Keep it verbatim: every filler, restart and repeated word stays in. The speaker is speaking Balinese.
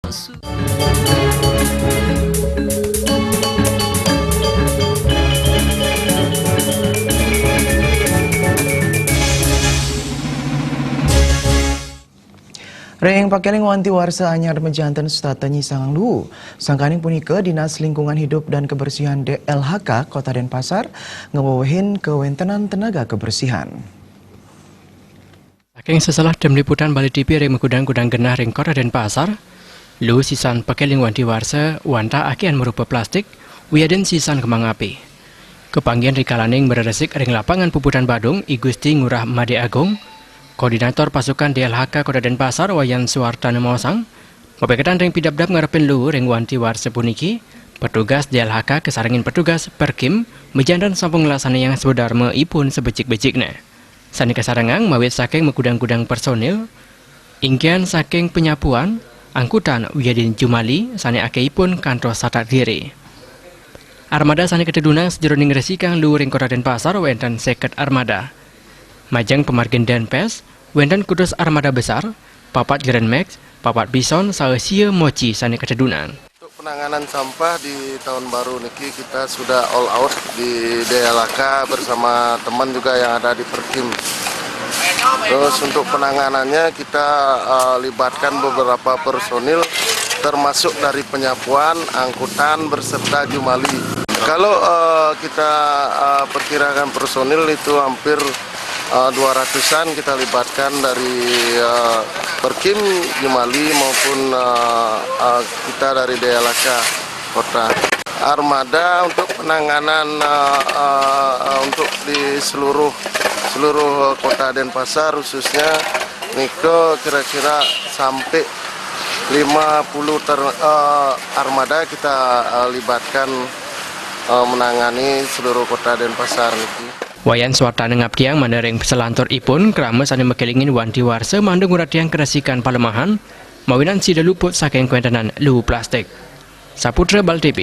Ring pakeling wanti warsa anyar majanten setata nyisang luu. Sangkaning punika, Dinas Lingkungan Hidup dan Kebersihan D L H K Kota Denpasar ngawewehin kawentenan tenaga kebersihan. Saking seselah tim liputan Bali T V ring makudang-kudang genah ring Kota Denpasar, luu sisan pakeling wanti warsa wantah akehan marupa plastik, wiadin sisan kembang api. Kapanggihin rikalaning mreresik ring Lapangan Puputan Badung, I Gusti Ngurah Madé Agung, Koordinator Pasukan D L H K Kota Denpasar, Wayan Suwartana maosang, mapaiketan ring pidabdab ngarepin luu ring wanti warsa puniki, petugas D L H K kasarengin petugas Perkim majanten sampun nglaksanayang swadarma ipun sabecik-becikne. Sane kasarengang mawit saking makudang-kudang personil, inggihan saking penyapuan, angkutan wiadin jumali sane akehipun kantos satak diri. Armada sane katedunang sajeroning ngresikang luu ring Kota Denpasar wenten seket armada. Majeng pamargin Denpes, wenten kutus armada besar, papat Grand Max, papat Bison, saha sia Mochi sane katedunang. Untuk penanganan sampah di tahun baru niki kita sudah all out di D L H K bersama teman juga yang ada di Perkim. Terus untuk penanganannya kita, eh, libatkan beberapa personil termasuk dari penyapuan, angkutan beserta jumali. Kalau, eh, kita, eh, perkirakan personil itu hampir, eh, dua ratusan kita libatkan dari, eh, Perkim, jumali maupun, eh, eh, kita dari D L H K kota. Armada untuk penanganan, eh, eh, eh, untuk di seluruh, seluruh kota Denpasar khususnya, nika kira-kira sampai lima puluh ter-, eh, armada kita, eh, libatkan, eh, menangani seluruh kota Denpasar niki. Wayan Suwartana ngaptiang mangda ring salanturipun krama sane makelingin wanti warsa mangda nguratiang karesikan palemahan, mawinan sida luput saking kawentenan luu plastik. Saputra Bali T V.